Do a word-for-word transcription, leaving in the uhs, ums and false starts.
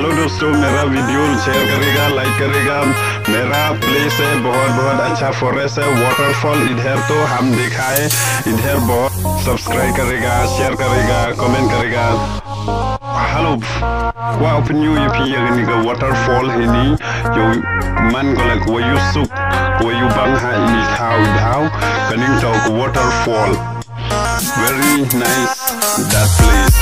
हेलो दोस्तों, मेरा video share करेगा, लाइक करेगा। मेरा प्लेस है, बहुत बहुत अच्छा फॉरेस्ट है, वाटरफॉल इधर तो हम दिखाए, इधर बहुत सब्सक्राइब करेगा, शेयर करेगा, कमेंट करेगा। Hello, wa opinion ya phi ya kani ka waterfall hini, yow man ko la ko wa yow suk, ko wa yow bang ha ini thaw i daw, kani toh ka waterfall. Very nice that place.